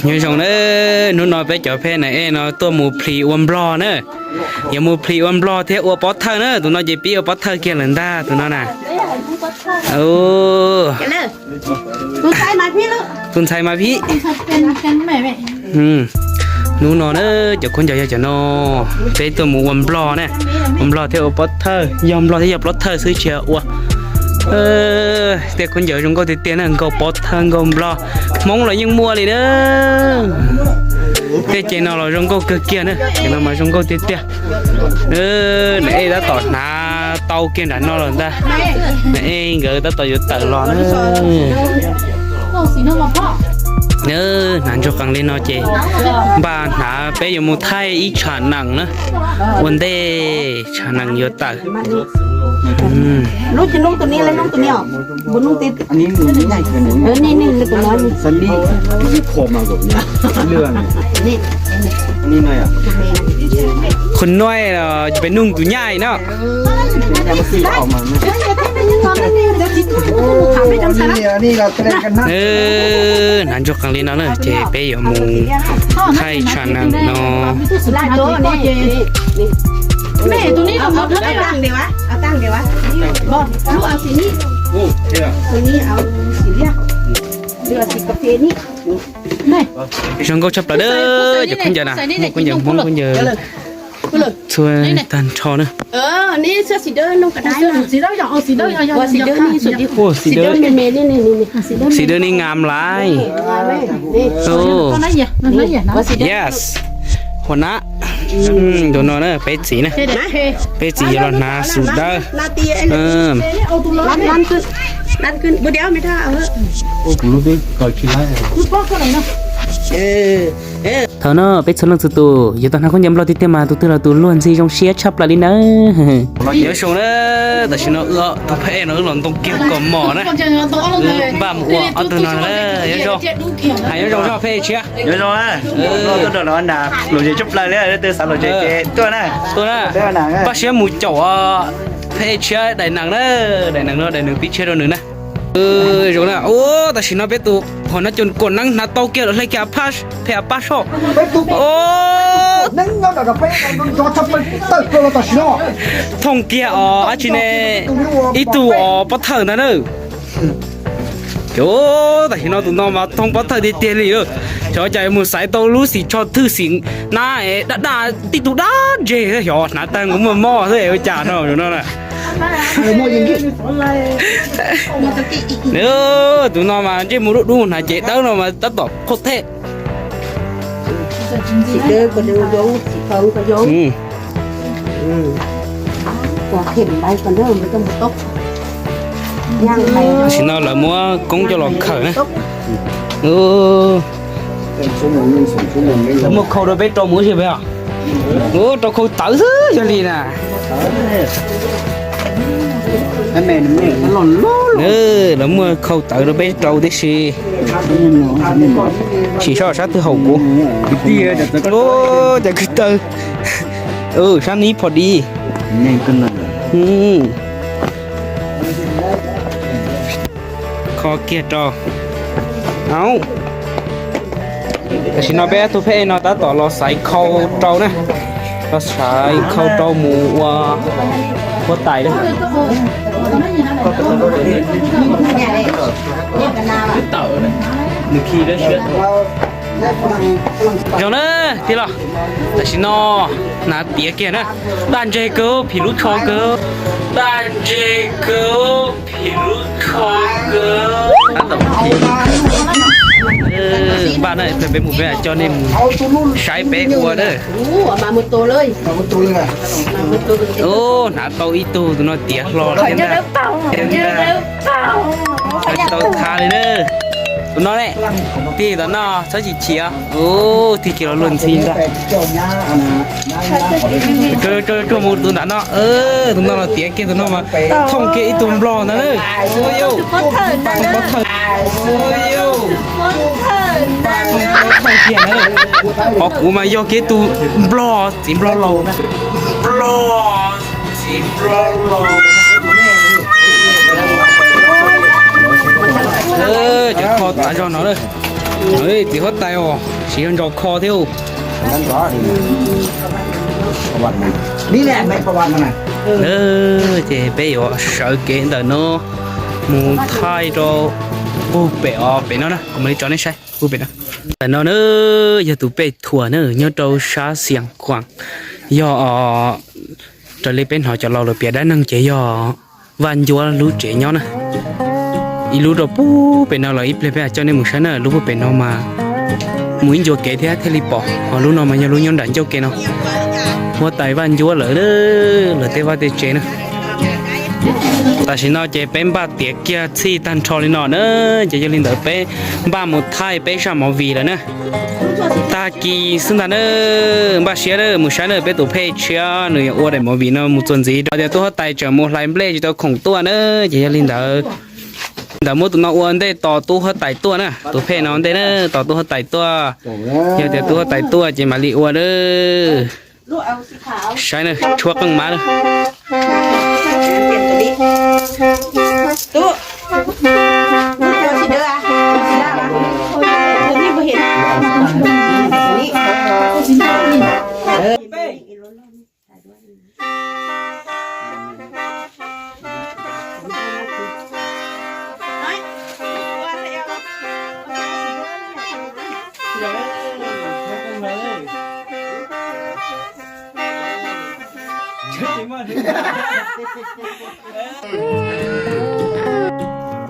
Nyob zoo na, hnub no peb cov phej na ej no tuaj mus plhis ua nplog na. Yuav mus plhis ua nplog thiab ua pob thawj na, tus no ces pib ua pob thawj kiag lawm ntag tus no na. Tus ntxhais mas phib. Hnub no na cov khaub ncaws yog cov no, peb tuaj mus ua nplog na, ua nplog thiab ua pob thawj, yog nplog thiab yog pob thawj xwb tsis ua. Tej khaub ncaws zoo nkauj tiag tiag na, nkaug pob thawj nkaug nplog, Hmoob los yeej muaj li na. Tej ces no los zoo nkauj kawg kiag na, ces no mas zoo nkauj tiag tiag. Na ej tab tom hnav tau kiag nram no lawm ntag. Na ej nkawd tab tom yuav tawm los na. Hnav ntsuag qees li no ces npaj hnav peb yuav mus thaij ib tsham nees na, ua ntej tsham nees yuav tawm. Qhov no peb nug tus nyaij no. Hnav ntsuag qees li no na ces peb yuav mus thaij tsham nees no. Zoo nkauj tshaj plaws na, cov khaub ncaws na, muaj khaub ncaws Hmoob khaub ncaws txhua tag nrho na. Xim dawb ne ngam lais. Yes. Hua na. Tus no na peb txiv, peb txiv yuav los hnav xim dawb. Thaum no peb txhua leej txhua tus yuav tau hnav khaub ncaws nplog tiag tiag mas tus twg los tus luag ntxhi zoo siab tshaj plaws li nawb. Nyob zoo na, tam sim no wb tus phab ej no wb los ntoo kiag kaus mom na. Wb npaj mus ua ob tug no na, nyob zoo. Hais nyob zoo zog phab ej tshiab. Nyob zoo na, tuaj nrog lawv hnav lom zem tshaj plaws li, leej twg xav lom zem ces tuaj na. Tuaj na, npaj siab mus caum phab ej tshiab daim nees na, daim nees no daim nees pib tshiab rau nws na. Zoo na, ua tam sim no peb tus hom no cov kuam neeb hnav tau kiag lawm, hle kiag phab soj. Thooj kiag os dab tsi ne, ib tug os pob thawj ntag na. Cov tam sim no tus no mas thooj pob thawj tiag tiag li lawm. Xyov cas mus xaiv tau lub xim tsho thwj xim nab daj daj tib tug dab ntseg, xyov hnav tag nkaus muaj mob xwb ua cas no no na. Tus no mas ntsej muag dub dub hnav cev dawb no mas tab tom qhuav thej. Tam sim no lawv muab koob coj los khawm na. Lawv muab khau rau peb rau mus ib pliag peb os. Ua rau khau tawv xwb yog li na. Lawv muab khau tawv rau peb rau tib si. Sim soj sab twg haum kuv. Cov kwv taw, sab nib phom di. Kho kiag rau. Au, tam sim no peb tus phab ej no tab tom los xaiv khau rau na, los xaiv khau rau mus ua huab tais na. Zoo na tij laug, tam sim no hnav tiav kiag na, daj ntseg kawg phim lub tsho kawg, daj ntseg kawg phim lub tsho kawg. Npaj na, peb mus peb coj nej mus saib peb ua na. Hnav tau ib tug tus no tiav hlo thiab ntag. Tau tha li na. Tus no ne, tig tom no txhob chim chim os. Tig kiag los luag ntxhi ntag. Tsuag mus tus nram no, tus no los tiav kiag tus no mas thooj kiag ib tug nplog ntag na. Pob thawj, pob thawj kiag na. Qhov kuv mas yog kiag tus nplog, txiv nplog laus, nplog, txiv nplog laus. Cov kho tav zog no na. Txiv huab tais os, tsis yog ntsos kho thiab. Ces peb yuav sawv kev ntawm no mus thaij rau puag pem os, pem no na, kuv mam li tso nej saib puag pem no. Ntawm no na yog tus pej thuam na, nyob rau sab Xiav Khuam, yog raws li peb hnov cov laus lawv piav dab neeg ces yog Vaj Ncuab lub tsev nyob na. Ib lub rau puag pem no los ib pliag peb coj nej mus saib na, lub puag pem no mas mus ib ncua kev thiab thiaj li pom, ho lub no mas yog lub nyob nram ncauj ke no. Huab tais Vaj Ncuab lawv, lawv tej vaj tej tsev na. Tam sim no ces peb npaj tiav kiag txhij tag nrho li no na, ces yog li ntawd peb npaj mus thaij peb zaj movie lawm na. Tag kis xwb ntag na, npaj siab na, mus saib na, peb tus phej tshiab nws yuav ua daim movie no mus txuas ntxiv rau tias tub huab tais tseem mus hlais nplej tsis tau khoom tuaj na, ces yog li ntawd, ntawd muab tus no ua ntej tos tub huab tais tuaj na, tus phej no ntej na, tos tub huab tais tuaj. Yog tias tub huab tais tuaj ces mam li ua na. Saib na, tshuab qeej mab na.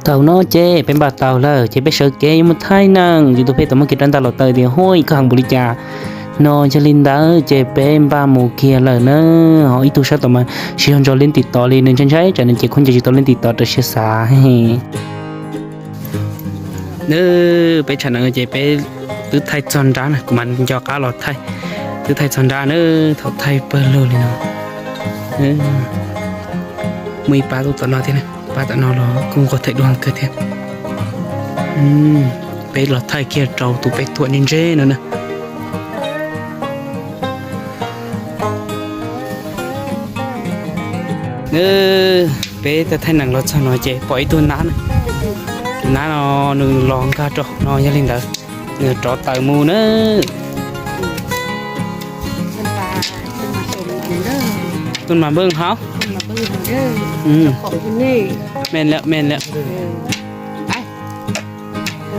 Thaum no ces peb npaj tau lawm ces peb sawv kev yuav mus thaij neeg, yus tus phej tau muab kiag rab ntaj los taw tias, Huaj, koj heev npaum li cas? No yog li ntawd ces peb npaj mus kiag lawm na. Ho ib tug sab tom mas tsis yog ntso leej tim tod li, nws ntshai ntshai tsam nws cev khaub ncaws tsis tau leej tim tod raws siab xav. Peb tsam no ces peb twb thaij txog nrab na, kuv mam nco qab los thaij. Twb thaij txog nrab na, thaum thaij pawg lug li no. Muaj ib pab tuaj tom no thiab, pab tom no los kuj nquag them dua kawg thiab. Peb los thaij kiag rau tus pej thuam ntse ntse no na. Peb thaij neeg los txog no ces pom ib tug nab na. Tus nab no nws los nkag rau no, yog li ntawd nws rov taws mus na. Tuaj mas npej hov. Meej lawm, meej lawm.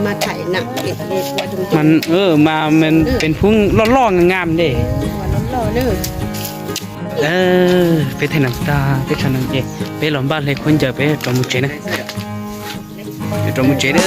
Mas peb phooj loj loj ngas ngas ne. Peb thaij neeg tag, peb thaij neeg ces peb los npaj hle khaub ncaws peb rov mus tsev na. Rov mus tsev na.